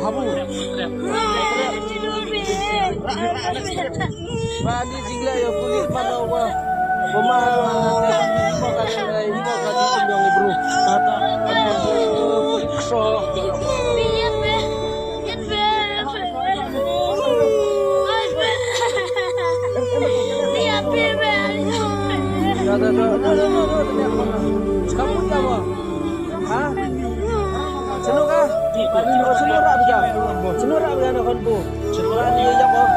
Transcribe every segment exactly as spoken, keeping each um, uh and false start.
Habu. Ba ni jingleh ïa u pulit mano wa. Ba ma wa. Ba ka jingleh ïa ka jingleh ïa bro. Tata. So. Tata. Kamu nyawa. Ha? Sanu ka? Oh, sanu rak bijan. Sanu rak bijan na khon bu. Sanu rak ni yak oh.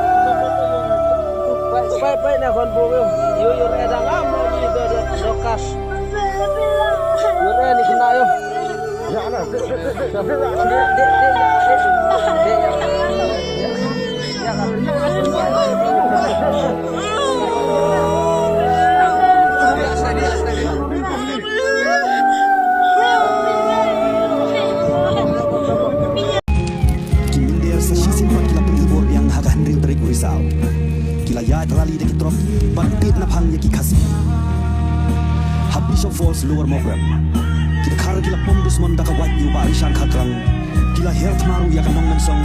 Pai, pai, pai na khon bu. Yo, yo, rak dang am ni do, do, do kas. Yo, rak ni kena yo. Ya, na. Dek, dek, dek, dek, dek, dek, dek, dek. Ki mynder sa shisien pat ki la pynhibur biang ha ka hynriew tarik u Risaw. Ki la ïaid rally da ki trok ban tied naphang ïa ki Khasi. Ha Bishop Falls, Lower Mawkyrwat. Ki dkhar ki la pom dusmon da ka wait ïa u Bah Rishan Kharkrang. Ki la hiar thma ruh ïa ka nongmynsong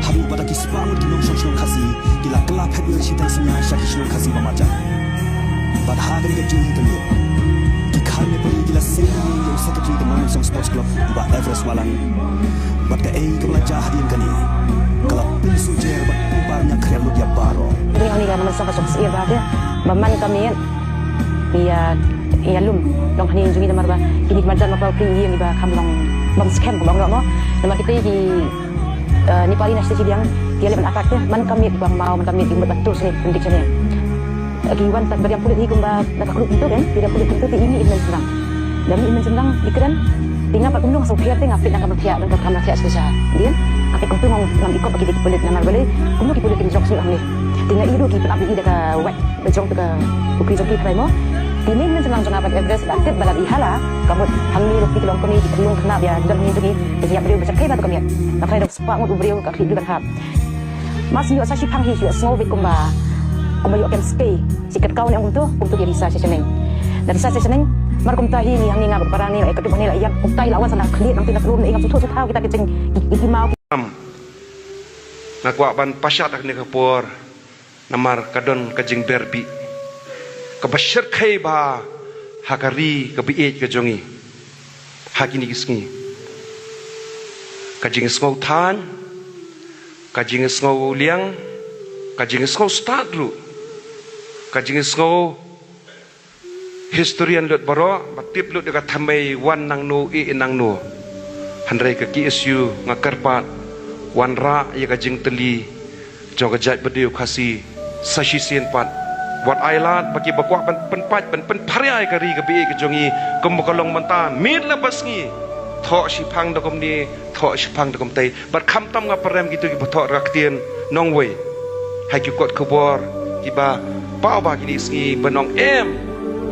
haduh ba da ki spah ngut ki nongshong shnong Khasi ki la kylla phet ïa ka shiteng synñia sha ki shnong Khasi ba marjan. Bad ha kane ka jingïakynduh ki khar ne pari ki la seng ïa u secretary ka Nongmynsong Sports Club u Bah Everest Wahlang. Bad kaei kaba la jia hadien kane ka la pynsuh jer bad pynpar ñiah khriat lut ïa baroh. Dei hangne ka Nongmynsong ka sngewsih ba te ba man ka miet ïa, ïa lum long hangne jong ngi namar ba kine ki marjan ma khlaw phi ïa ngi ba kham long bym skhem ba ong noh mo. Namar kita ki, eh, Nepali na shisha shi biang ki ïaleh ban attack te man ka miet ba maw man ka miet ki mut ba tur sini pyndik sini. Ki wan tad ba diam pulit hi kumba na ka klub kumto kan, ki diam pulit kumto te ini in men sendang. Dam ini men sendang di kren, te nga pat kumno nga sngewthuh te nga peit na ka mrkhia, na ka mrkhia shisha. Dien, nga peit kumto ngam ikop ba ki dei ki pulit namar balei kumno ki pulit kin jok shuh hangne. Te nga i ruh ki pynap ïa i da ka wait. Ba jong te ka pukri jong ki phrai mo. Te mynnin jong nga ban address ba tip ba la i hala. Ka mut hangne ruh ki long kmie ki khlung khnap ïa ki don hangne jong ki. Te ki ïap briew ba jyrkhei ba tu ka miet. Nga phrai dang spah ngut u briew ka khlieh briew ban hap. Mas ïoh sa shiphang hi ïoh sngew beit kumba, kumba ïoh kem skei. Shi katkaw ne ong kumto, kumto ki risa sha shaneng. Na risa sha shaneng, mar kumta hi ngi hangne nga bad para ne, eh, ka duk ne la ïap, kumta hi la wan sa na khlieh nangtu na klum ne ngam sngewthuh sngewthaw kita ki jing, ki, ki, ki maw. Nga kwah ban pashat ha kane ka por. Namar ka don ka jingberbih kaba shyrkhei bha ha ka ri kaba ïeit ka jong ngi ha kine ki sngi. Ka jingsngew thaiñ, ka jingsngew liang, ka jingsngew stad ruh, ka jingsngew historian lut baroh ba tip lut ïa ka thymmei wan nangno ïeh nangno. Hynrei ka K S U nga kyrpad wanrah ïa ka jingtylli jong ka jaitbynriew Khasi sa shisien pat. Wat ai lad ba kiba kwah ban pynpait ban pynpharia ïa ka ri kaba ïeit ka jong ngi kum ka long mynta miet la ba sngi. Thoh shiphang da kumne, thoh shiphang da kumtei. Bad khamtam nga pyrem kito kiba thoh da ka ktien nongwei ha ki kot khubor kiba paw ba kine sngi ban ong em.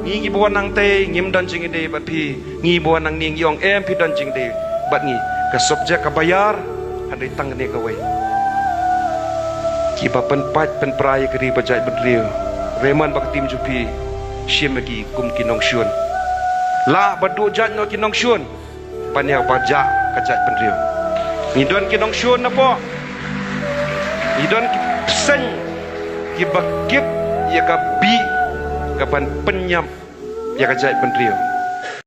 Ngi kiba wan nangtei ngim don jingïadei bad phi, ngi ba wan nangne ngi ong em phi don jingïadei bad ngi. Ka subject kaba ïar hynrei tang kane kawei. Kiba pynpait pynpra ïa ka ri ba jaitbynriew, Raymond bad ka team jong phi shim ïa ki kum ki nongshun. Lah ba duh jait noh ki nongshun ban ïa ba jah ka jaitbynriew. Ngi don ki nongshun napoh. Ngi don ki bseiñ kiba kit ïa ka bih kaban pynïap ïa ka jaitbynriew.